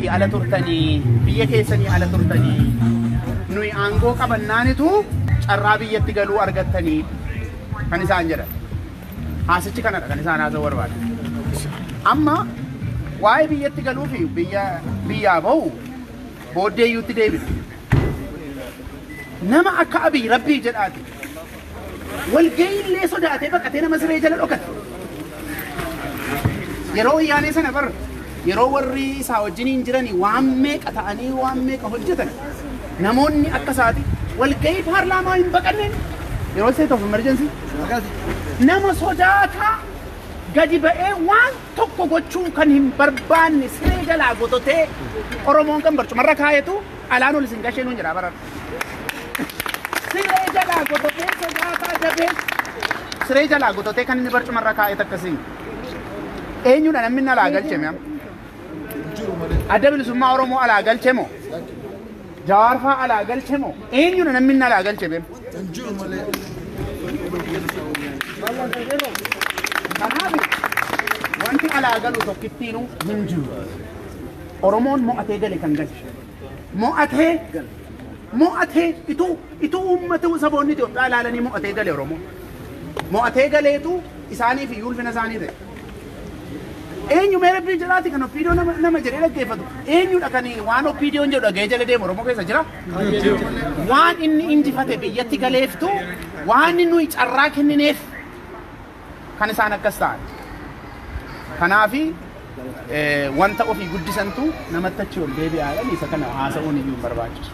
ofii ala turtanii, biyya keessanii ala turtanii, nuyi aangoo qabannaanitu carraa biyyatti galuu argattanii kan isaan jedhan. Haasichi kanadha kan isaan haasa'uu barbaadan. Amma waa'ee biyyatti galuu fi biyyaa bahu booddeeyyuutti deebina. Nama akka Abiy Rabbii jedhaati. Walgahii illee sodaatee baqatee nama siree jala dhokate. Yeroo wayyaanee sana bar yeroo warri isaa wajjiniin jiranii waan meeqa ta'anii waan meeqa hojjetan namoonni akka isaati walgahii paarlaamaa hin baqanneen yeroo state of emergency nama sodaataa gadi ba'ee waan tokko gochuu kan hin barbaanne siree jalaa gototee Oromoon kan barcumarra kaayetu alaan ol isin gashee nuun jedhaa barar. Siree jalaa gototee sodaataa jabee siree jalaa gototee kan inni barcumarra kaa'e akkasii. Eenyudha namni inni alaa galche mi'a? Adda bilisummaa Oromoo alaa galche moo? Jawaar fa'aa alaa galche moo? Eenyudha namni inni alaa galche mi'a? Kanaaf wanti alaa galu tokkittiinuu hin jiru. Oromoon mo'atee gale kan galche. Mo'atee mo'atee ituu uummata saboonni Itoophiyaa ilaalanii mo'atee gale Oromoo. Mo'atee galeetu isaaniif iyyuu ulfina isaanii ta'e. Eenyu mee Rabbii jedhaati kan OPDO nama jedhee dhaggeeffatu? Eenyudha kan waan OPDOn jedhu dhaga'ee jala deemu Oromoo keessa jira? Waan inni injifate biyyatti galeeftu waan nuyi carraa kennineef kan isaan akkas ta'an. Kanaafi wanta ofii guddisantu namatti achi ol deebi'aadhaan isa kana haasa'uun iyyuu hin barbaachisu.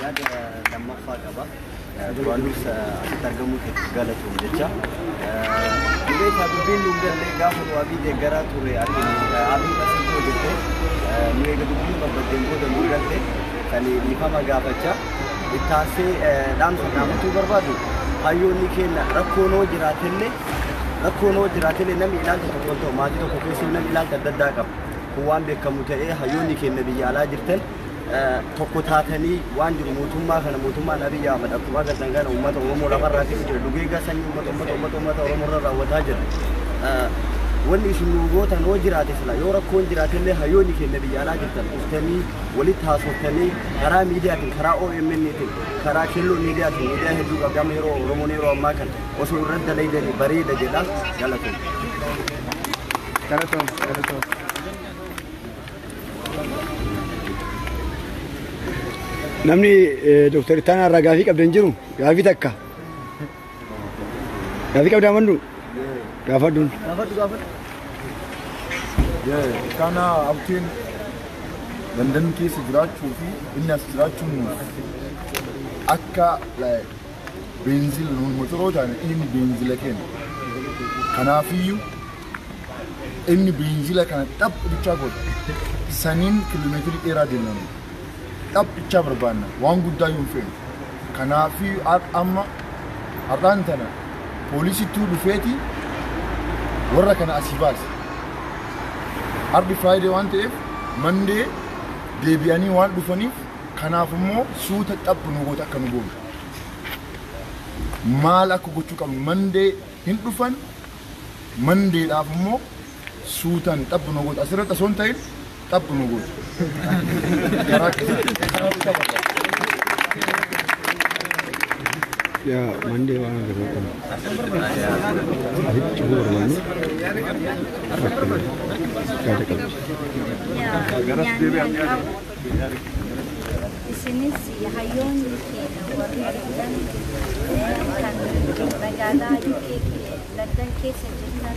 Yaada lammaffaa qaba. Duraan dursa asitti argamuu keetiif galatoom jecha. Dubeetaa dubbiin nu galee gaafa nu Abiy deeggaraa ture arginu Abiy asitti hojjette nu eega dubbiin babbaddeen booda nu galte kan dhiifama gaafachaa ittaansee dhaamsa dhaamachuu barbaadu hayyoonni keenya rakkoonoo jiraatellee namni ilaalcha tokko ta'u maatii tokko keessa namni ilaalcha adda addaa qaba. Kun waan beekamu ta'ee hayyoonni keenya biyya alaa jirtan tokko taatanii waan jiru mootummaa kana mootummaan Abiy Ahmed akkuma agartan kana uummata Oromoo lafarraa fi jira dhugeega sanyii uummata uummata uummata uummata Oromoo irra raawwataa jira. Wanni isin nu gootan yoo jiraate sila yoo rakkoon jiraate illee hayyoonni keenya biyya alaa jirtan dhuftanii walitti haasoftanii karaa miidiyaatiin karaa OMN'tiin karaa kelloo miidiyaatiin miidiyaa hedduu qabdama yeroo Oromoon yeroo ammaa kana osoo irratti dalaydanii bareeda jedha galatoom. Galatoom galatoom. Namni Dooktar Ittaanaa irraa gaafii qabdan jiru gaafii takka. Gaafii qabdaa mandu? Gaafadhuun. Gaafadhu gaafadhu. Ittaanaa Abteen London keessa jiraachuu fi inni as jiraachuun akka beenzila nuun motoroo taane inni beenzila kenna. Kanaafiyyuu inni beenzila kana xaph bichaa godha. Saniin kiiloomeetirii dheeraa deemna. Xaph bichaa barbaanna waan guddaa yoo hin feenu. Kanaafiyyuu amma har'aan tana poolisittuu dhufeeti warra kana asii baase. Har'i Friday waan ta'eef Monday deebi'anii waan dhufaniif kanaaf immoo suuta xaph nu goota akka nu goonu. Maal akka gochuu qabnu Monday hin dhufan Mondayidhaaf immoo suutan xaph nu goota asirratti osoo hin ta'in xaph nu goota. Karaa akkasitti kanaaf tapha. Yaa Monday waan agarru qabna. Asitti cufuu barbaanne yaada qabdi. Isinis hayyoonni keenya warri argitan kan magaalaa UK London keessa jirtan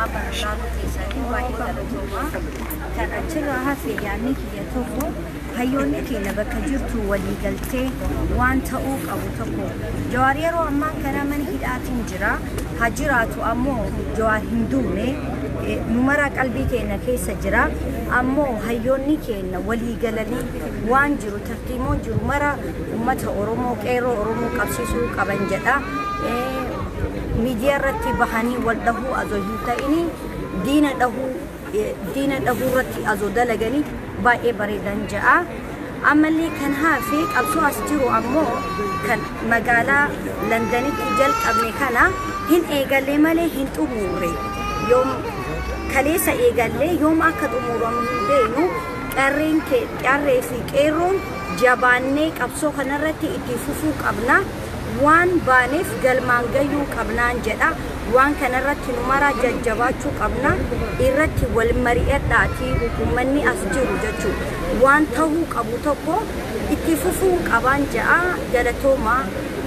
aban laaluu keessanii baay'ee galatoomaa. Kan achirraa hafe yaadni kiyya tokko hayyoonni keenya bakka jirtu walii galtee waan ta'uu qabu tokko Jawaar yeroo ammaa kana mana hidhaatiin jira haa jiraatu ammoo Jawaar hin duune nu mara qalbii keenya keessa jira ammoo hayyoonni keenya walii galanii waan jiru tartiimoon jiru mara uummata Oromoo qeerroo Oromoo qabsiisuu qaban jedha. Miidiyaa irratti bahanii wal dhahuu azoo hin ta'ini diina dhahuu irratti azoo dalaganii baay'ee bareedan ja'a. Ammallee kan hafe qabsoo as jiru ammoo kan magaalaa Londanitti jalqabne kana hin eegalle malee hin xumurre. Yoom kaleessa eegallee yoom akka xumuramu hin beeknu. Qarree fi qeerroon jabaannee qabsoo kanarratti itti fufuu qabna. Waan baaneef galmaan gayuu qabnaan jedha. Waan kanarratti nu maraa jajjabaachuu qabna. Irratti wal mari'adhaatii uummanni as jiru jechuudha. Waan ta'uu qabu tokko itti fufuu qabaan jedha. Galatoomaa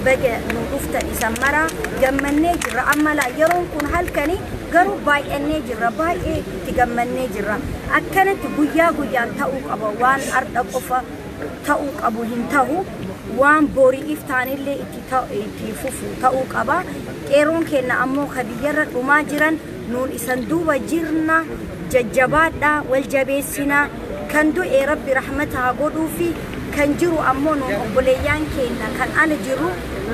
baga nu dhuftan isan maraa gammannee jirra. Amma laa yeroon kun halkanii garuu baay'annee jirra. Baay'ee itti gammannee jirra. Akkanatti guyyaa guyyaan ta'uu qaba. Waan ardha qofa ta'uu qabu hin ta'u. Waan boriif taanillee itti fufu ta'uu qaba. Qeerroon keenya ammoo ka biyyarra dhumaa jiran nuun isan duuba jirna. Jajjabaadha, wal jabeessinaa. Kan du'e Rabbi rahmata haa godhuu fi kan jiru ammoo nuun obboleeyyaan keenya kan ala jiru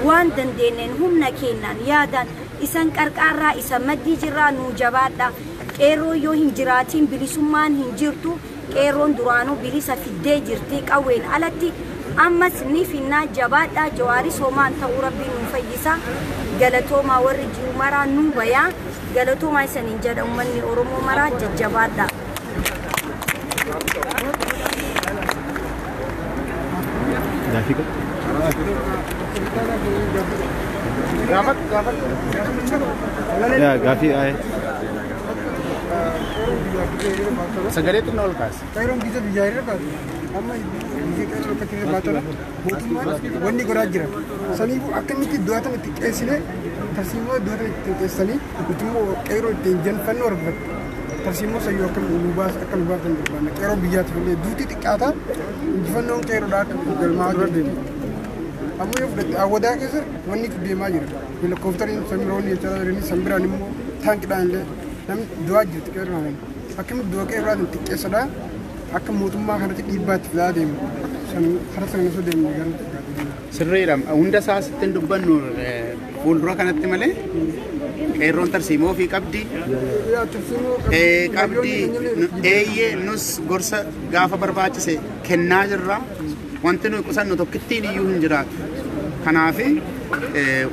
waan dandeenyeen humna keenyaan yaadaan isan qarqaarraa isa maddii jirraa nuu jabaadha. Qeerroo yoo hin jiraatiin bilisummaan hin jirtu. Qeerroon duraanuu bilisa fiddee jirti qawween alatti. Ammas ni finnaa jabaadha. Jawaaris homaan ta'uu Rabbi nuu fayyisa. Galatoomaa warri jiru maraa nuu bayaa. Galatoomaa isaniin jedha uummanni Oromoo maraa jajjabaadha. Gaafii ayee. Sagalee xinnoo ol kaase. Qeerroon biyya biyyaa irra kaase. Amma biyya qeerroo akka irra baatana mootummaan wanni godhaa jira. Saniifuu akkamitti du'atan itti qeessine tarsiimoo du'atan itti qeessanii nuti immoo qeerroo ittiin janfannoo argatu. Tarsiimoo sayyoo akka nu baas akka nu baatan barbaanna. Qeerroo biyyaatiif illee duuti xiqqaata injifannoon qeerroodhaa akka galmaa dura deemu. Ammoo yoo fudhatte awwadaa keessa wanni itti deemaa jira. Helikooftariin samiroonni jechaa jiranii sambiraan immoo taankidhaan illee namni du'aa jirti qeerroodhaan. Akkamitti du'a qeerrootiin xiqqeessadha akka mootummaa kanatti dhiibbaatti fidaa deemu. Karaa sana osoo deemne garuu xiqqaate. Sirriidha. Hunda isaa sitti hin dubbannu fuuldura kanatti malee qeerroon tarsiimoo ofii qabdi. Qabdi eeyyee nus gorsa gaafa barbaachise kennaa jirra. Wanti nuyi qusannu tokkittiin iyyuu hin jiraatu. Kanaaf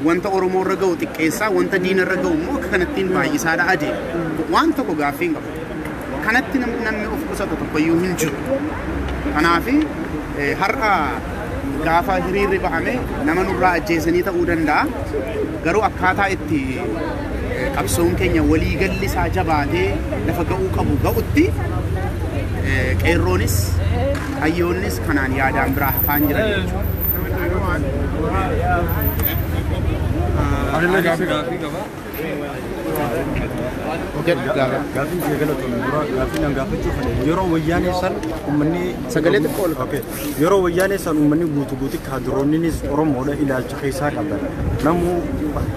wanta Oromoo irra ga'u xiqqeessaa, wanta diina irra ga'u immoo akka kanattiin baay'isaadha adeema. Waan tokko gaaffii hin qabu. Kanatti namni of qusatu tokkoyyuu hin jiru. Kanaaf har'a gaafa hiriirri ba'ame nama nurraa ajjeesanii ta'uu danda'a. Garuu akkaataa itti qabsoon keenya waliigalli isaa jabaatee lafa ga'uu qabu ga'utti qeerroonis hayyoonnis kanaan yaadaan biraa hafaan jiran jechuudha. Gaaffiin kee galatoon dura gaaffiin an gaafachuu fedhe yeroo wayyaanee san uummanni sagalee xiqqoo ol okay yeroo wayyaanee san uummanni guutuu guutuu kaadiroonnis Oromoodha ilaalcha keessaa qaban namuu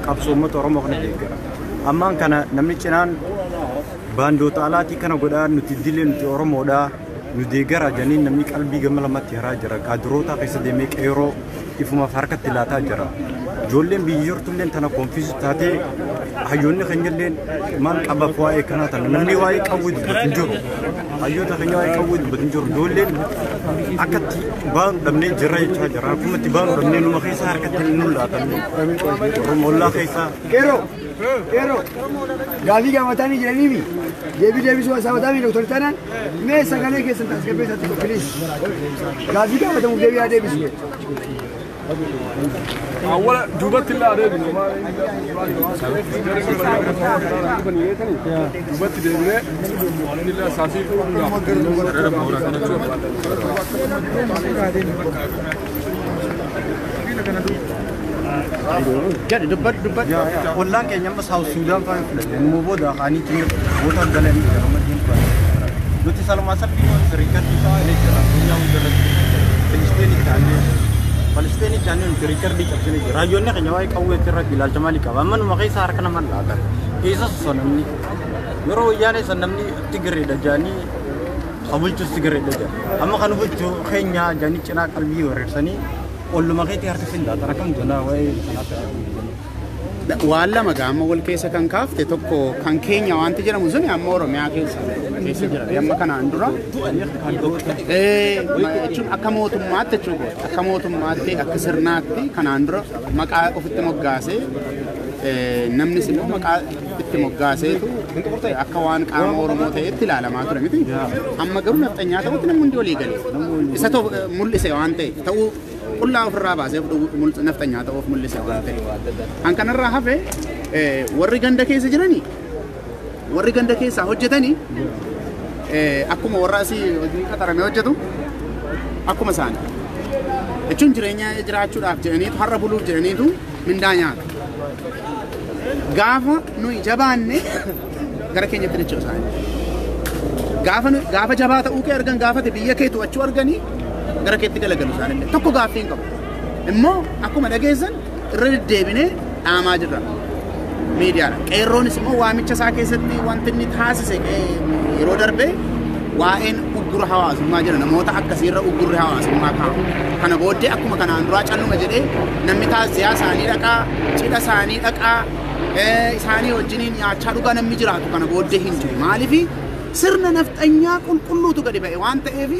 qabsoo uummata Oromoo kana deeggara. Ammaan kana namni cinaan baandoota alaatii kana godhaa nuti dilee nuti Oromoodha nu deeggara janiin namni qalbii gama lamatti haraa jira kaadiroota keessa deemee qeeroo ifumaaf harkatti laataa jira. Ijoolleen biyya jirtulleen tana koonfiisu taatee hayyoonni keenyalleen maal qabaaf waa'ee kanaa tana namni waa'ee qawwee dubbatu hin jiru. Hayyoota keenya waa'ee qawwee dubbatu hin jiru. Ijoolleen akkatti baanu dhabnee jirra jechaa jira. Akkuma itti baanu dhabnee numa keessa harkatti nu laatamne. Oromollaa keessa. Qeerroo qeerroo gaafii gaafatanii jiraniimi deebii deebisuu haasawataami Dooktar Taanaan mee sagalee keessan tasgabbeessatti please gaafii gaafatamuuf deebii haa deebisu. أولا دوبت الله عليه دوبت ديمنه الله ساسي Jadi dubbadhu dubbadhu. Ollaan keenya amma Saawus Suudaan fa'aa hin fudhanne. Immoo booda kaaniitiin moota galanii jira maddeen fa'aa. Nuti salumaa salphii waan riikardii ta'anii jira. Addunyaa hundarratti Filisteen itti Palestiin itti nuti riikardii cabsine jira. Raayyoonni keenya waa'ee qawwee irratti ilaalcha maalii qaba? Amma numa keessa harka namaan laatan. Keessa soso namni. Yeroo wayyaanee san namni Tigreedha jedhanii kabulchus Tigreedha jedha. Amma kan bulchu keenya jedhanii cinaa qalbii weerarsanii olluma keetii harka sin laatan akkam jonaa waa'ee kanaatti. Waan lama gaama wal keessa kan kaafte tokko kan keenya wanti jedhamu suni amma Oromiyaa keessa jira. Amma kanaan dura jechuun akka mootummaatti jechuudha. Akka mootummaatti akka sirnaatti kanaan dura maqaa ofitti moggaasee namnis immoo maqaa itti moggaaseetu akka waan qaama Oromoo ta'etti ilaalamaa ture miti. Amma garuu nafxanyaa ta'utti namni hundi walii gale. Isa mul'ise waan ta'e ta'uu qullaa ofirraa baasee nafxanyaa ta'uuf mul'ise waan ta'e. An kanarraa hafe warri ganda keessa jiranii warri ganda keessaa hojjetanii akkuma warra asii hojii qaxaramee hojjetu akkuma isaanii. Jechuun jireenya jiraachuudhaaf jedhaniitu har'a buluuf jedhaniitu mindaa nyaata. Gaafa nuyi jabaanne gara keenyatti dacha'u isaanii. Gaafa jabaa ta'uu kee argan gaafate biyya kee to'achuu arganii gara keetti galagalu isaanillee tokko gaaffii hin qabu. Immoo akkuma dhageessan irra deddeebinee dhaamaa jirra miidiyaadha. Qeerroonis immoo waamicha isaa keessatti wanti inni taasise yeroo darbee waa'een uggura hawaasummaa jira namoota akkasiirra uggurri hawaasummaa kaa'u. Kana booddee akkuma kanaan duraa calluma jedhee namni taasisaa isaanii dhaqaa, cidha isaanii dhaqaa, isaanii wajjiniin nyaachaa dhugaa namni jiraatu kana booddee hin jiru. Maaliif sirna nafxanyaa qulqulluutu gadi ba'e waan ta'eef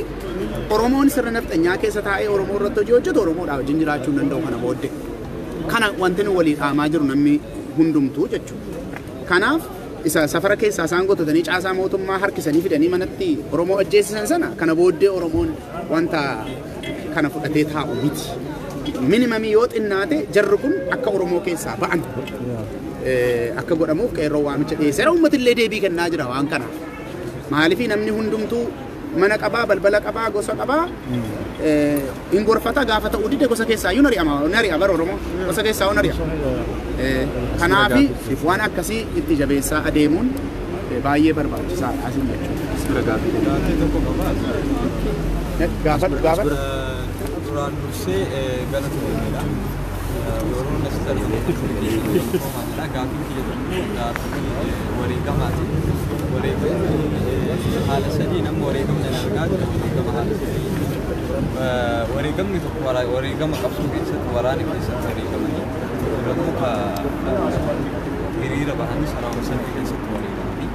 Oromoon sirna nafxanyaa keessa taa'ee Oromoo irratti hojii hojjetu Oromoodhaa wajjin jiraachuu hin danda'u kana booddee. Kana wanti nu walii dhaamaa jiru namni hundumtuu jechuudha. Kanaaf isa safara keessaa isaan gottotanii caasaa mootummaa harkisanii fidanii manatti Oromoo ajjeesisan sana kana booddee Oromoon wanta kana fudhatee taa'u miti. Minimamii yoo xinnaate jarri kun akka Oromoo keessaa ba'an akka godhamuuf qeerroo waamicha dhiyeesseera. Uummatillee deebii kennaa jira waan kanaaf. Maaliif namni hundumtuu mana qabaa, balbala qabaa, gosa qabaa hin gorfata gaafa ta'uu dide gosa keessaa iyyuu nari'a bara Oromoo gosa keessaa iyyuu nari'a. Kanaaf waan akkasii itti jabeessaa adeemuun baay'ee barbaachisaadha asin jechuudha. Gaafadhu gaafadhu. Duraan dursee galatoomneedha. Yeroon asitti argamu gaaffiin kiyya tokko gaaffii wareegamaati. Wareegamni haala sadii nama wareegamni argaa jira wareegama haala sadii. Wareegamni tokko wareegama qabsoo keessatti waraana keessatti wareegamanii tokko hiriira bahanii salaama salfii keessatti wareegamanii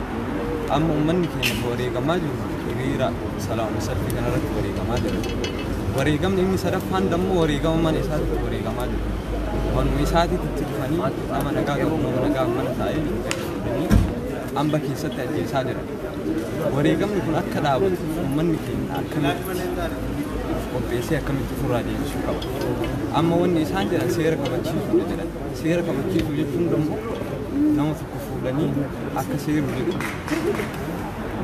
amma uummanni keenya wareegamaa jiru hiriira salaama salfii kanarratti wareegamaa jira. Wareegamni inni sadaffaan dammoo wareegama mana isaatti wareegamaa jiru. Manuma isaatiitti itti dhufanii nama nagaa qabu nama nagaa mana taa'ee jiru gadi amba keessatti ajjeesaa jira. Wareegamni kun akka dhaabatu uummanni keenya akkamitti qopheessee akkamitti ofirraa deebisuu qaba. Amma wanni isaan jedhan seera kabachiisuu jedhan. Seera kabachiisuu jechuun dammoo nama tokko fuudhanii akka seeru jedhu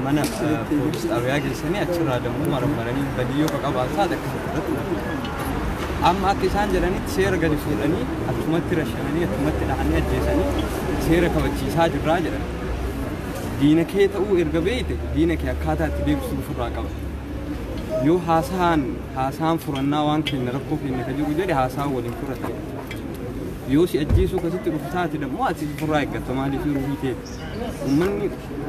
mana poolis xaabiyaa geessanii achirraa dammoo marammaranii badii yoo qabaatan taate akkasitti irratti. Amma akka isaan jedhanitti seera gadi fuudhanii achumatti rashananii achumatti dhahanii ajjeesanii seera kabachiisaa jirraa jedhan. Diina kee ta'uu erga beekte diina kee akkaataa itti deebisuu ofirraa qaba. Yoo haasaan furannaa waan keenya rakkoo keenya ka jiru jedhe haasaan waliin furata. Yoo si ajjeesuu akkasitti dhufu taate dammoo ati ofirraa eeggatta maaliif ruhii ta'e. Uummanni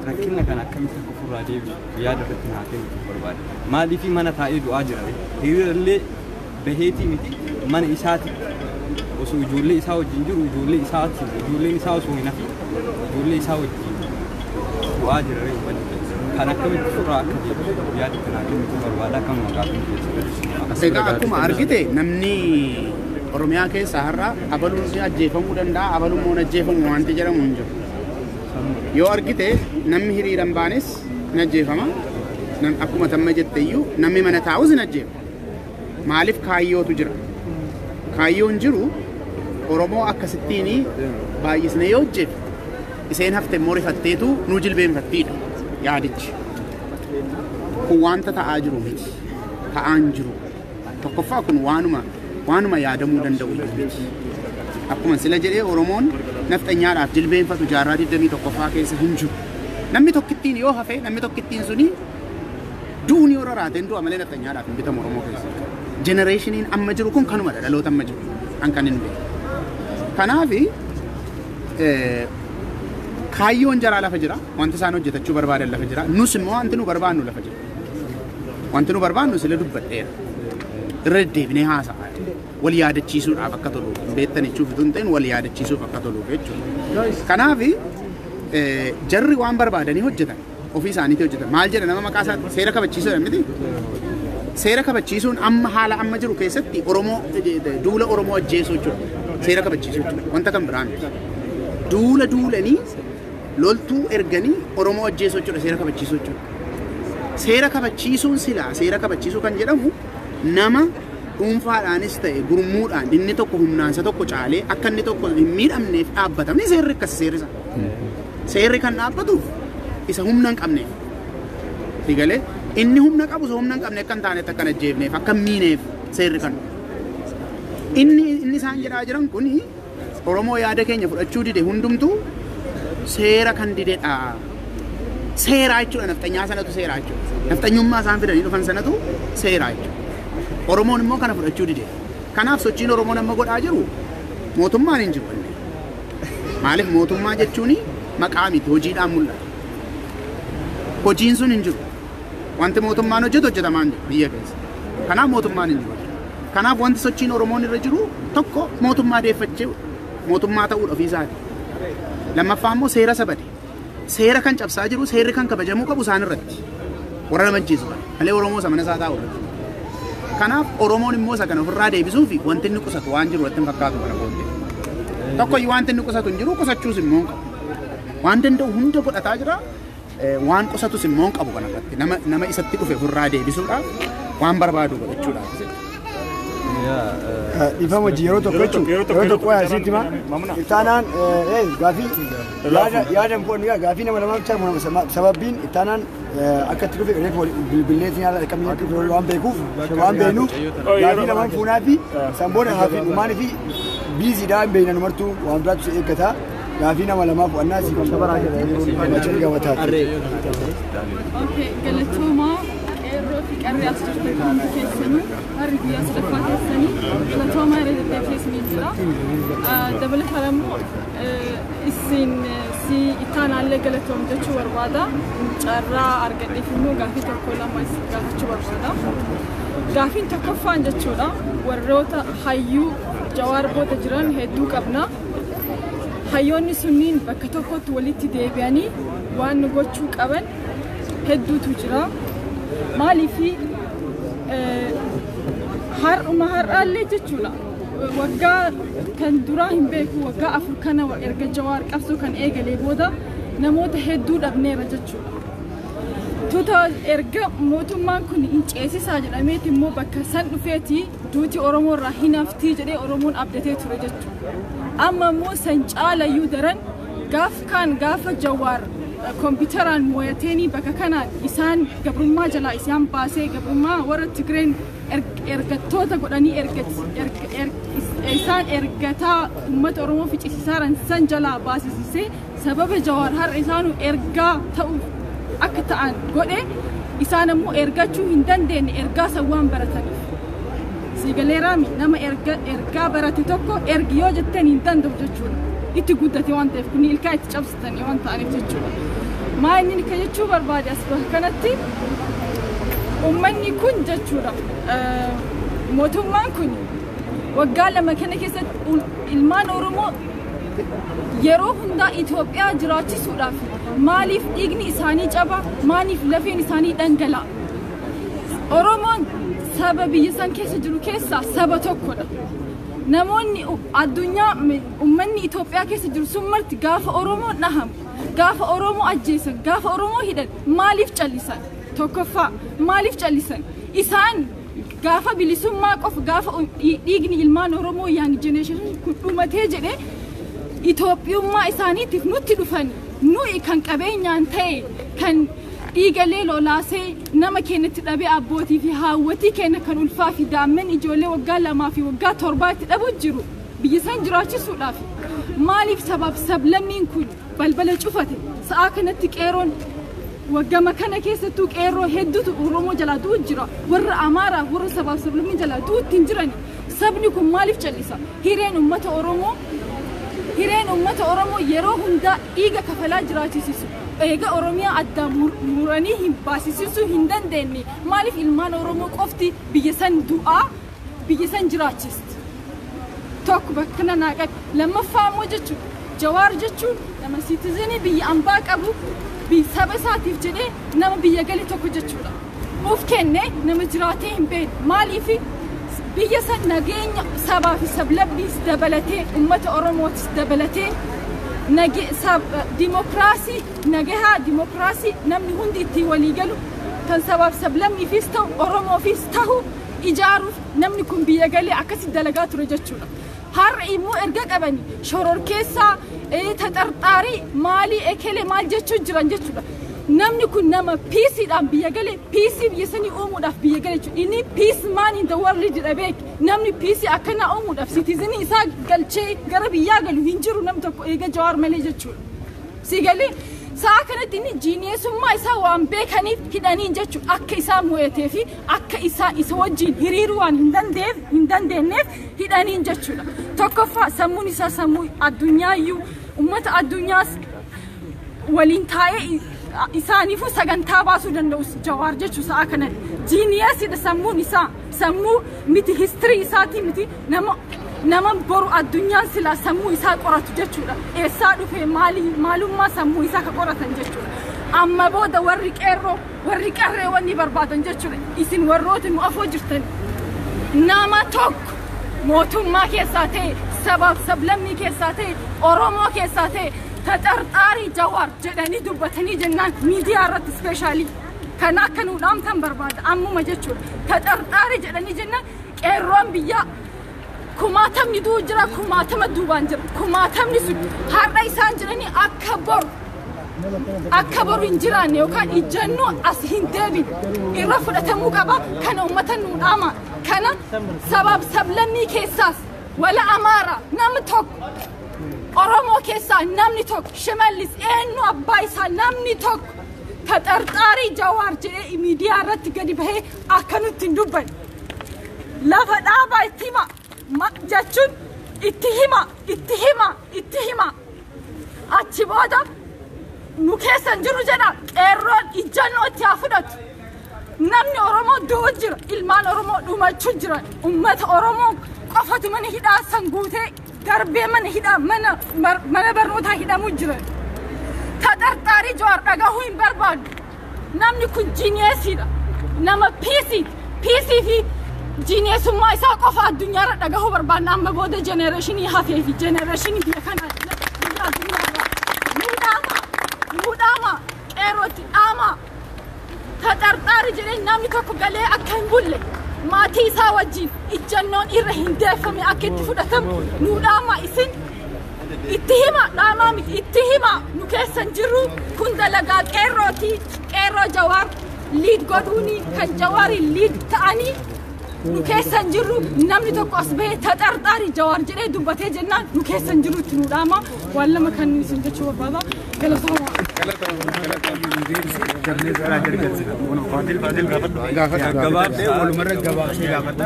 rakkina kana akkamitti akka ofirraa deebisu yaada irratti naa kennu barbaada. Maaliif mana taa'ee du'aa jira? Hiriira illee baheetii miti mana isaati osoo ijoollee isaa wajjin jiru ijoollee isaati ijoolleen isaa osoo hin hafin ijoollee isaa wajjin du'aa jira uummanni. Kan akkamitti ofirraa akka deebisu yaada itti naa kennu barbaada akkam maqaa fi keessatti. Egaa akkuma argite namni Oromiyaa keessaa har'a abaluun si ajjeefamuu danda'a abaluun immoo ajjeefamu wanti jedhamu hin jiru. Yoo argite namni hiriira hin baanes hin ajjeefama. Akkuma tamma jette iyyuu namni mana taa'us hin ajjeefama. Maaliif kaayyootu jira? Kaayyoon jiru Oromoo akkasittiin baay'isnee yoo hojjeef isheen hafte immoo rifatteetu nu jilbeenfattiidha yaadichi. Kun wanta ta'aa jiru miti. Ta'aan jiru. Tokkoffaa kun waanuma yaadamuu danda'u miti. Akkuma sila jedhee Oromoon nafxanyaadhaaf jilbeenfatu jaarraa 21ffaa keessa hin jiru. Namni tokkittiin yoo hafe namni tokkittiin suni du'uun yoo raraateen du'a malee nafxanyaadhaaf hin bitamu Oromoo keessa. Jenereeshiniin amma jiru kun kanumadha dhaloota amma jiru an kan hin beeku. Kanaaf kaayyoon jaraa lafa jira wanti isaan hojjetachuu barbaadan lafa jira nus immoo wanti nu barbaannu lafa jira. Wanti nu barbaannu sila dubbadheera. Irra deddeebinee haasa'aa wal yaadachiisuudhaaf akka toluuf beektan jechuuf utuu hin ta'in wal yaadachiisuuf akka toluuf jechuudha. Kanaaf jarri waan barbaadanii hojjetan ofii isaaniitii hojjetan maal jedha nama maqaa isaa seera kabachiisuudha miti. Seera kabachiisuun amma haala amma jiru keessatti Oromoo duula Oromoo ajjeesuu jechuudha. Seera kabachiisuu jechuudha. Wanta kan biraa miti. Duula duulanii Loltuu erganii Oromoo ajjeesuu jechuudha, seera kabachiisuu jechuudha. Seera kabachiisuun silaa seera kabachiisuu kan jedhamu nama dhuunfaadhaanis ta'e gurmuudhaan inni tokko humnaan isa tokko caalee akka inni tokko hin miidhamneef dhaabbatamni seerri akkasi seerri isa. Seerri kan dhaabbatuuf isa humna hin qabneef. Digalee inni humna qabu isa humna hin qabne akka hin taanetti akka hin ajjeefneef akka hin miineef seerri kan. Inni isaan jedhaa jiran kuni Oromoo yaada keenya fudhachuu dide hundumtuu seera kan didedha. Seeraa jechuudha, nafxanyaa sanatu seeraa jechuudha. Nafxanyummaa isaan fidanii dhufan sanatu seeraa jechuudha. Oromoon immoo kana fudhachuu dide. Kanaaf sochiin Oromoon amma godhaa jiru mootummaan hin jiru. Maaliif mootummaa jechuun maqaa miti, hojiidhaan mul'ata. Hojiin sun hin jiru. Wanti mootummaan hojjetu hojjetamaa hin jiru biyya keessa. Kanaaf mootummaan hin jiru. Kanaaf wanti sochiin Oromoon irra jiru tokko mootummaa deeffachuu, mootummaa ta'uudha ofiisaati. Lammaffaa immoo seera sabade. Seera kan cabsaa jiru, seerri kan kabajamuu qabu isaan irratti. Warra nama ajjeesu kana. Malee Oromoo isa mana isaa taa'u irratti. Kanaaf Oromoon immoo isa kana ofirraa deebisuu fi wanti inni qusatu waan jiru irratti hin fakkaatu kana booddee. Tokko wanti inni qusatu hin jiru, qusachuus immoo hin qabu. Waan danda'u hunda godhataa jira. Waan qusatus immoo hin qabu kana irratti. Nama isatti dhufe ofirraa deebisuudhaaf waan barbaadu godhachuudhaaf. Dhiifama hojii yeroo tokko jechuun yeroo tokko waa asitti hima. Ittaanaan gaafii yaada hin foonni gaafii nama lamaa bichaa sababbiin ittaanaan akka itti dhufe reefu bilbilleetiin haala akkamiin akka dhufe waan beekuuf waan beeknuuf gaafii lamaan fuunaa fi sanboona hafi dhumaanii fi biiziidhaa hin beekna numartuu waan biraatu si eeggata. Gaafii nama lamaa fu'annaa si gammachuun gammataati. Okay, galatoomaa qeerroo fi qarree as jirtan hundi keessanuu harri guyyaa sadaffaa keessanii galatoomaa irra deddeebi'ee isiniin jira. Dabalataan immoo isin si ittaanaallee galatoom jechuu barbaada. Carraa argadheef immoo gaafii tokko lama isin gaafachuu barbaada. Gaafiin tokkoffaan jechuudha warroota hayyuu Jawaar booda jiran hedduu qabna. Hayyoonni sunniin bakka tokkotti walitti deebi'anii waan nu gochuu qaban hedduutu jira. Maaliif har'uma har'aallee jechuudha. Waggaa kan duraa hin beeku, waggaa 4 kana erga Jawaar qabsoo kan eegalee booda namoota hedduu dhabneera jechuudha. Tuuta erga mootummaan kun hin ceesisaa jedhameeti immoo bakka san dhufeeti duuti Oromoo irraa hin haftii jedhee Oromoon abdatee ture jechuudha. Amma immoo san caalayyuu daran gaaf kaan gaafa Jawaar kompiitaraan mooyateenii bakka kanaan isaan gabrummaa jalaa isaan baasee gabrummaa warra Tigreen ergattoota godhanii isaan ergataa uummata Oromoo ficcisiisaaran san jalaa baasisisee sababa Jawaar har'a isaanuu ergaa ta'uuf akka ta'an godhe isaan ammoo ergachuu hin dandeenye ergaa san waan barataniif. Siigaleeraami nama ergaa barate tokko ergi yoo jetteen hin danda'u jechuudha. Itti guddate waan ta'eef kun ilkaa itti cabsitanii waan ta'aniif jechuudha. Maa inni kan jechuu barbaade as bakka kanatti uummanni kun jechuudha. Mootummaan kun waggaa 2 kana keessatti ilmaan Oromoo yeroo hundaa Itoophiyaa jiraachisuudhaaf maaliif dhiigni isaanii caba, maaliif lafeen isaanii dhangala'a? Oromoon saba biyya san keessa jiru keessaa saba tokkodha. Namoonni addunyaa uummanni Itoophiyaa keessa jiru sun marti gaafa Oromoon dhahamu, gaafa Oromoo ajjeesan, gaafa Oromoo hidhan maaliif callisan? Tokkoffaa maaliif callisan? Isaan gaafa bilisummaa qofa gaafa dhiigni ilmaan Oromoo young generation kun dhumatee jedhee Itoophiyummaa isaaniitiif nutti dhufan nuyi kan qabeenyaan ta'e kan dhiigalee lolaasee nama keenyatti dhabee abbootii fi haawwatii keenya kan ulfaa fi daa'imman ijoollee waggaa 2 fi waggaa 7 itti dhabu jiru biyya san jiraachisuudhaaf maaliif sabaaf sablammiin kun balbala cufate? Sa'aa kanatti qeerroon waggama kana keessattuu qeerroo hedduutu Oromoo jalaa du'u jira. Warra Amaaraa warra sabaaf sablammii jalaa du'utti hin jirani. Sabni kun maaliif callisa? Hireen uummata Oromoo yeroo hundaa dhiiga kafalaa jiraachisisu. Eega Oromiyaa adda muranii hin baasisisuu hin dandeenye. Maaliif ilmaan Oromoo qofti biyya san du'aa biyya san jiraachisti? Tokko bakka kana naa qabe. Lammaffaa immoo jechuudha. Jawaar jechuun nama siitizinii biyya ambaa qabu saba isaatiif jedhee nama biyya gale tokko jechuudha. Of kennee nama jiraatee hin beekne. Maaliif biyya san nageenya sabaa fi sablammiis dabalatee uummata Oromootis dabalatee Dimokiraasii nagahaa dimokiraasii namni hundi ittiin walii galu kan sabaaf sablammiifis ta'u Oromoofis ta'u ijaaruuf namni kun biyya galee akkasi dalagaa ture jechuudha. Har'a immoo erga qabanii shororkeessaa taxarxaarii maalii ekelee maal jechuu jiran jechuudha. Namni kun nama piisiidhaan biyya galee piisii biyya sanii uumuudhaaf biyya galee jechuudha. Inni peace man in the world jedha beek. Namni piisii akkanaa uumuudhaaf citizenii isaa galchee gara biyyaa galu hin jiru namni tokko eega Jawaar malee jechuudha. Si galee sa'a kanatti inni geniusummaa isaa waan beekaniif hidhaniin jechuudha. Akka isaa mo'atee fi akka isaa isa wajjin hiriiruu waan hin dandeenyeef hidhaniin jechuudha. Tokkoffaa sammuun isaa sammuu addunyaayyuu uummata addunyaas waliin taa'ee isaaniifuu sagantaa baasuu danda'u Jawaar jechuu sa'a kanatti. Geniusidha sammuun isaa sammuu miti history isaatii miti nama boru addunyaan silaa sammuu isaa qoratu jechuudha. Eessaa dhufe maalummaa sammuu isaa ka qoratan jechuudha. Amma booda warri qeerroo warri qarree wanni barbaadan jechuudha. Isin warroota nu afoo jirtan nama tokko mootummaa keessaa ta'e sabaaf sablammii keessaa ta'e Oromoo keessaa ta'e taxarxaarii Jawaar jedhanii dubbatanii jennaan miidiyaa irratti specially kan akka nu dhaamtan barbaada ammuma jechuudha. Taxarxaarii jedhanii jennaan qeerroon biyyaa kumaatamni du'u jira kumaatama duubaan jira kumaatamni sun har'a isaan jedhanii akka boru hin jiraanne yookaan ijjannoo as hin deebine irra fudhatamuu qaba. Kana uummata nu dhaama. Kana sabaaf sablammii keessaas wala Amaaraa namni tokko Oromoo keessaa namni tokko Shimallis eenyu abbaa isaa namni tokko taxarxaarii Jawaar jedhee miidiyaa irratti gadi bahee akka nutti hin dubbanne. Lafa dhaabaa itti hima jechuun itti hima itti hima itti hima achi booda nu keessa hin jiru jedha qeerroon ijjannoo itti haa fudhatu. Namni Oromoo du'u jira ilmaan Oromoo dhumachuu jira uummata Oromoo qofatu mana hidhaa san guutee darbee mana hidhaa mana barnootaa hidhamuu jira. Taxarxaarii Jawaar dhagahuu hin barbaadu. Namni kun geniusidha. Nama piisiiti. Piisii fi geniusummaa isaa qofa addunyaarra dhagahuu barbaadna amma booda generationii hafee fi generationii biyya kanaa biyya addunyaarra. Nu dhaama nu dhaama qeerrootti dhaama. Taxarxaarii jedhee namni tokko galee akka hin bulle maatii isaa wajjin ijjannoon irra hin deeffame akka itti fudhatamu nu dhaama isin itti hima dhaamaa miti itti hima nu keessa hin jirru kun dalagaa qeerrooti qeerroo Jawaar lead godhuuni kan Jawaariin lead ta'anii nu keessa hin jirru namni tokko as bahee taxarxaarii Jawaar jedhee dubbatee jennaan nu keessa hin jirru itti nu dhaama waan lama kan isin jechuu barbaada galatooma. Gabaabsee walumarra gabaabsee gaafata.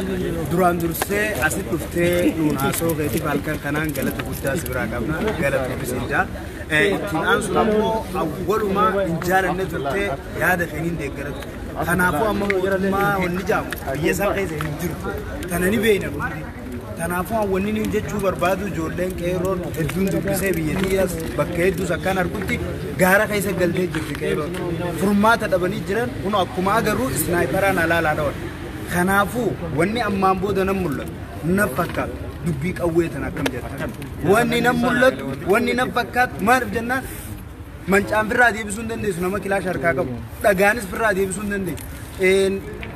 Duraan dursee asitti dhuftee nuun haasoo keetiif halkan kanaan galata guddaa si biraa qabna. Galata bisinjaa. Ittiin aansuun ammoo awwalumaa hin jaalanne turtee yaada keeniin deeggaratu. Kanaafuu amma mootummaa wanni jaamu biyya san keessa hin jiru. Tana ni beekna nuti. Kanaafuu wanni inni jechuu barbaadu ijoolleen qeerroon hedduun dubbisee biyya xiyyaas bakka hedduus akkaan argutti gaara keessa galtee jirti qeerroon. Furmaata dhabanii jiran kun akkuma agarru sniperaan alaalaa dhawan. Kanaafuu wanni ammaan booda nan mul'atu nan fakkaatu dubbii qawwee tana akkam jetta. Wanni nan mul'atu wanni nan fakkaatu maaliif jennaan mancaan firraa deebisuu hin dandeessu nama kilaash harkaa qabu dhagaanis firraa deebisuu hin dandeessu.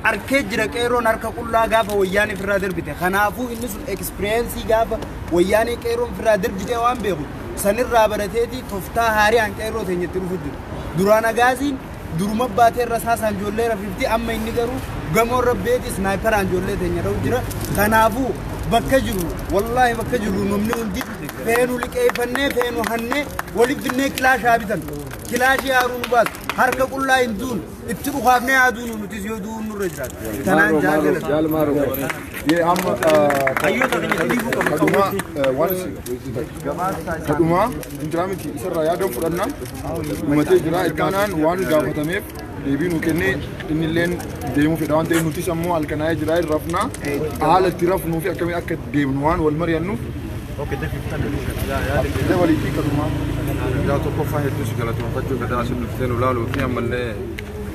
Arkee jira qeerroon harka qullaa gaafa wayyaanee firraa darbite. Kanaafuu inni sun experience gaafa wayyaanee qeerroon firraa darbite waan beeku sanirraa barateeti tooftaa haariyaan qeerroo teenyatti dhufu jiru. Duraan agaasiin duruma baatee irra saasaan ijoollee rafifti amma inni garuu gamoo irra beeti sniperaan ijoollee teenya dha'u jira. Kanaafuu bakka jiru wallaahi bakka jiru namni hundi feenu liqeeffannee feenu hannee waliif finnee kilaashaa bitan. Kilaashii haaruu nu baasu harka qullaa hin duunu itti dhukaafnee haa duunu nutis yoo du'uun nurra jiraatu. Tanaan jaalala. Amma kadhumaa waan kadhumaa injira miti isarraa yaada fudhanna dhumatee jira ittaanaan waan gaafatameef deebii nu kennee inni illeen deemuu fedha waan ta'eef nutis ammoo halkanaa'ee jira hin rafna haala itti rafnuu fi akkamii akka deemnu waan wal mari'annuuf waliitii kadhumaa. Yaa tokkoffaa hedduu si galatoonfachuu fedha asin dhuftee nu laaluu fi ammallee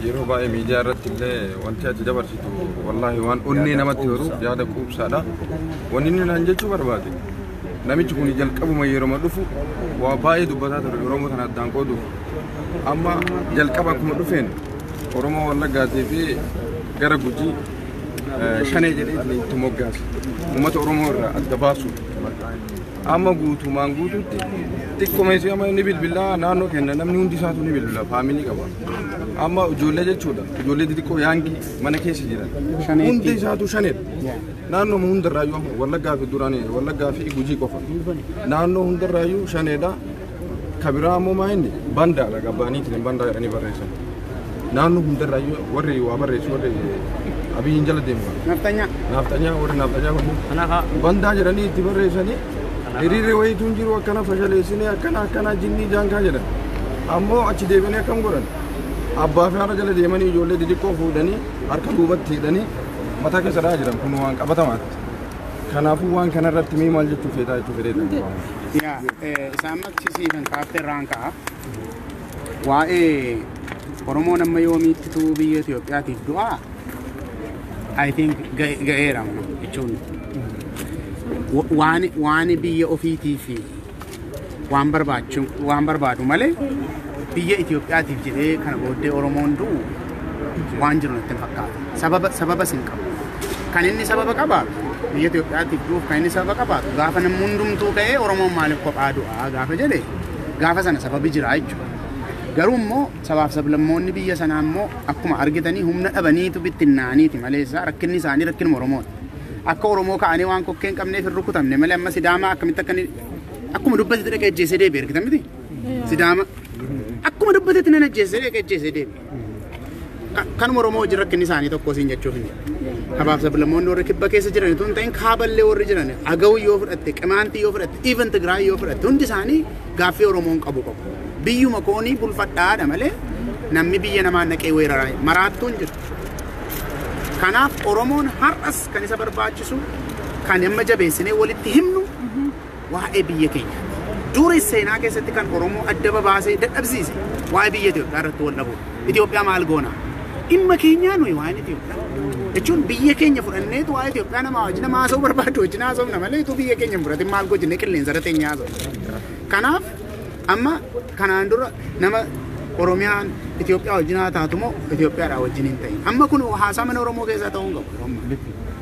yeroo baay'ee miidiyaa irratti illee wanti ati dabarsitu wallaahi waan onnee namatti horu yaada quubsaadha. Wanni inni naan jechuu barbaade Namichi kun jalqabuma yeroo dhufu waa baay'ee dubbataa ture Oromoo tana addaan qooduuf. Amma jalqaba akkuma dhufeen Oromoo Wallaggaatii fi gara Gujii shanee jedhee itti moggaase. Uummata Oromoo irraa adda baasu. Amma guutumaan guutuutti xiqqoomeessi amma ni bilbilaa naannoo kenna namni hundi isaatu ni bilbila faamilii qaba. Amma ijoollee jechuudha ijoollee xixiqqoo yaangii mana keessa jiran hundi isaatu shaneedha. Naannoo hundarraayyuu amma Wallaggaa fi duraan Wallaggaa fi Gujii qofa. Naannoo hundarraayyuu shaneedha. Kabiraa ammoo maa inni bandaadha gabbaaniitiin bandaa jedhanii barreessan. Naannoo hundarraayyuu warri waa barreessu warri Abiyyiin jala deemu. Naftanyaa. Naftanyaa warri naftanyaa kun bandaa jedhanii itti barreessanii hiriirri wayiituun jiru akkana fashaleessinee akkana akkana jinnii jaankaa jedhan. Ammoo achi deebianii akkam godhan abbaa fi haadha jala deemanii ijoollee xixiqqoo fuudhanii harka duubatti hidhanii mataa keessa dhahaa jiran kun waan qabatamaatti. Kanaafuu waan kanarratti mee maal jechuu feetaa jechuu fedheetan. Yaa isaan maksisiifan kaaftee irraan ka'a. Waa'ee Oromoon amma yoomiittituu biyya Itoophiyaatiif du'aa I think ga'eera jechuun waan biyya ofiitiif waan barbaachu waan barbaadu malee biyya Itoophiyaatiif jedhee kana booddee Oromoon du'u waan jiru natti hin fakkaatu. Sababa sin qabu. Kan inni sababa qabaatu biyya Itoophiyaatiif du'uuf kan inni sababa qabaatu gaafa namni hundumtuu ka'ee Oromoon maaliif kophaa du'aa gaafa jedhe gaafa sana sababi jira jechuudha. Garuu immoo sabaaf sablammoonni biyya sanaa immoo akkuma argitanii humna dhabaniitu bittinnaaniiti malee rakkinni isaanii rakkinuma Oromooti. Akka Oromoo ka'anii waan kokkee hin qabneef hin rukutamne malee amma Sidaamaa akkamitti akka akkuma dubbatetti dhaqee ajjeesee deebi'e argitan miti? Sidaama akkuma dubbatetti nan ajjeesee dhaqee ajjeesee deebi'e. Kanuma Oromoo wajjin rakkinni isaanii tokko siin jechuuf hin jedhu. Sabaaf sablammoonni warri kibba keessa jiran utuu hin ta'in kaaballee warri jiran Agaw yoo fudhatte, Qimaantii yoo fudhatte, even Tigraay yoo fudhatte hundi isaanii gaaffii Oromoon qabu qabu. Biyyuma koonii bulfadhaadha malee namni biyya namaa naqee weeraraa maraattuun jiru. Kanaaf Oromoon har'as kan isa barbaachisu kan amma jabeessinee walitti himnu waa'ee biyya keenya. Duris seenaa keessatti kan Oromoo adda babaasee dadhabsiise waa'ee biyya Itoophiyaa irratti wal dhabuudha. Itoophiyaa maal goona? Dhimma keenyaa nuyi waa'een Itoophiyaa. Jechuun biyya keenya fudhanneetu waa'ee Itoophiyaa nama wajjin nama haasa'uu barbaadu wajjin haasa'u malee utuu biyya keenya hin fudhatin maal goojinne qilleensa irra teenyee haasa'u. Kanaaf amma kanaan dura nama Oromiyaan Itoophiyaa wajjin haa taatu moo Itoophiyaadhaa wajjin hin ta'in. Amma kun haasaa mana Oromoo keessaa ta'uu hin qabu.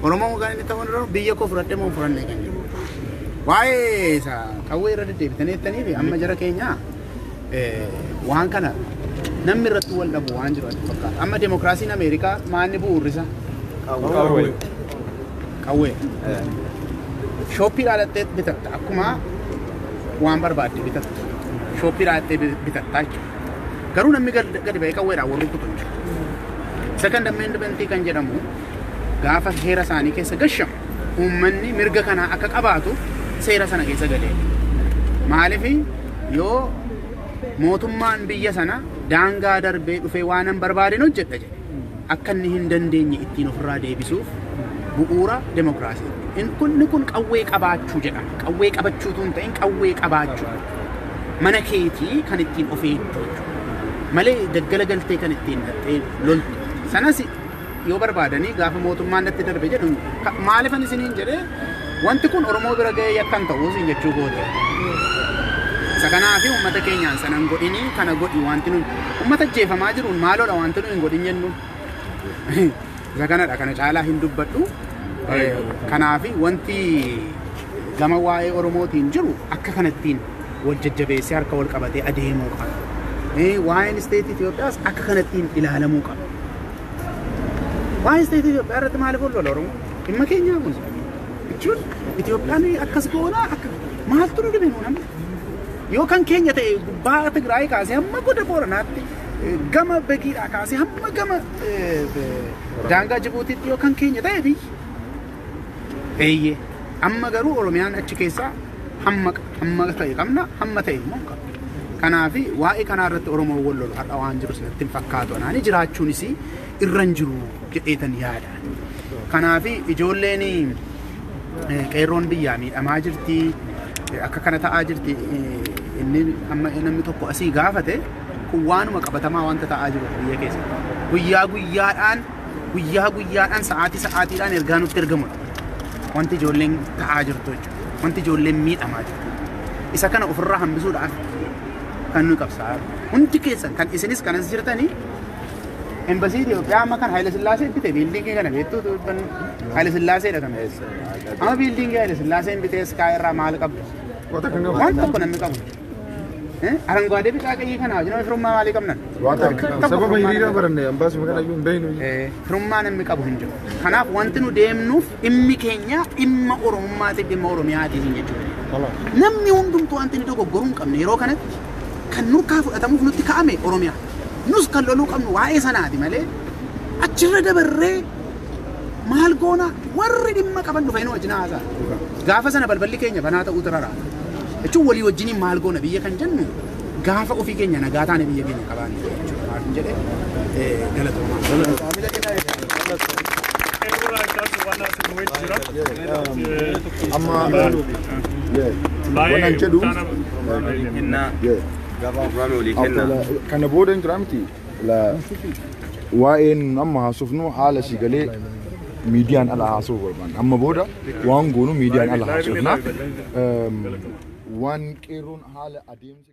Oromoon kan inni ta'uu hin biyya koo fudhadhe moo fudhanne kan jedhu. Waa'ee isa qawwee irra deddeebitanii jettanii fi amma jara keenyaa waan kana namni irratti wal dhabu waan jiru natti fakkaata. Amma demokiraasiin Ameerikaa maanni bu'uurrisa? Qawwee. Qawwee. Shooppii dhaalattee bitatta akkuma waan barbaadde bitatta. Shooppii dhaalattee bitattaa jechuudha. Garuu namni gadi ba'ee qawweedhaan wal rukutu hin jiru. Second Amendment kan jedhamu gaafa heera isaanii keessa gashamu uummanni mirga kanaa akka qabaatu seera sana keessa galee. Maaliif yoo mootummaan biyya sana daangaa darbee dhufee waan hin barbaadeen hojjedha jedhe akka inni hin dandeenye ittiin ofirraa deebisuuf bu'uura demokiraasii. Inni kun qawwee qabaachuu jedhama. Qawwee qabachuutu hin ta'in qawwee qabaachuu. Mana keetii kan ittiin of eegdu jechuudha. Malee daggala galtee kan ittiin dhattee loltu. Sanas yoo barbaadanii gaafa mootummaan natti darbe jedhu maaliifan isiniin jedhee wanti kun Oromoo bira ga'ee yakkan ta'uu isin jechuu goote. Isa kanaafi uummata keenyaan sana hin godhinii kana godhi wanti nuyi uummata ajjeefamaa jiruun maaloodha wanti nuyi hin godhin jennu. Isa kanadha kana caalaa hin dubbadhu. Kanaafi wanti gama waa'ee Oromootiin jiru akka kanattiin wal jajjabeessee harka wal qabatee adeemuu qaba. Waa'een isteetii Itoophiyaas akka kanattiin ilaalamuu qaba. Waa'ee isteetii Itoophiyaa irratti maaliif wal lola Oromoo? Dhimma keenyaa kun jechuun Itoophiyaan akkas goonaa akka maaltu nu dhibe namni? Yoo kan keenya ta'e gubbaa Tigraay kaasee hamma goda Booranaatti gama Begiidhaa kaasee hamma gama daangaa Jibuutiitti yoo kan keenya ta'e biyyi. Eeyyee amma garuu Oromiyaan achi keessaa hamma ta'e qabna hamma ta'e immoo hin qabnu. Kanaafi waa'ee kanaa irratti Oromoon wal lolu har'a waan jiru sanatti hin fakkaatu. Anaani jiraachuunis irra hin jiru jedheetan yaada. Kanaafi ijoolleen qeerroon biyyaa miidhamaa jirti akka kana ta'aa jirti inni amma namni tokko asii gaafate kun waanuma qabatamaa wanta ta'aa jiru biyya keessatti. Guyyaa guyyaadhaan sa'aatii sa'aatiidhaan ergaa nutti ergamudha. Wanti ijoolleen ta'aa jirtu jechuudha. Wanti ijoolleen miidhamaa jirtu. Isa kana ofirraa hambisuudhaaf kan nuyi qabsaa'aa hundi keessan kan isinis kanas jirtanii Embassy Itoophiyaa amma kan Haayile Sillaasee bite biildiingii kana beektu Haayile Sillaaseedha kan. Amma biildiingii Haayile Sillaaseen bitee iskaa irraa maal qabdu? Waan tokko namni qabu. Aranguwaadee biqaa qayyii kana wajjin firummaa maalii qabnan? Sababa hiriira baranne ambaasuma kana iyyuu hin beeknu. Firummaa namni qabu hin jiru. Kanaaf wanti nu deemnuuf dhimmi keenya dhimma Oromummaatiif dhimma Oromiyaatiif jechuudha. Namni hundumtuu wanti inni dogoggoruu hin qabne yeroo kanatti kan nurkaa fudhatamuuf nutti ka'ame Oromiyaa. Nus kan loluu qabnu waa'ee sanaati malee achirra dabarree maal goona warri dhimma qaban dhufee nu wajjin haasa'a. Gaafa sana balballi keenya banaa ta'uu rara. Jechuun walii wajjiniin maal goona biyya kan jennu gaafa ofii keenya nagaa taane biyya keenya qabaanne jechuudha. Maal jedhe galatoomaa. Amma wannan jedhu kana booda hin jira miti waa'een amma haasofnu haala si galee miidiyaan ala haasofuu barbaanna. Amma booda waan goonu miidiyaan ala haasofna. Waan qeerroon haala adeemsa.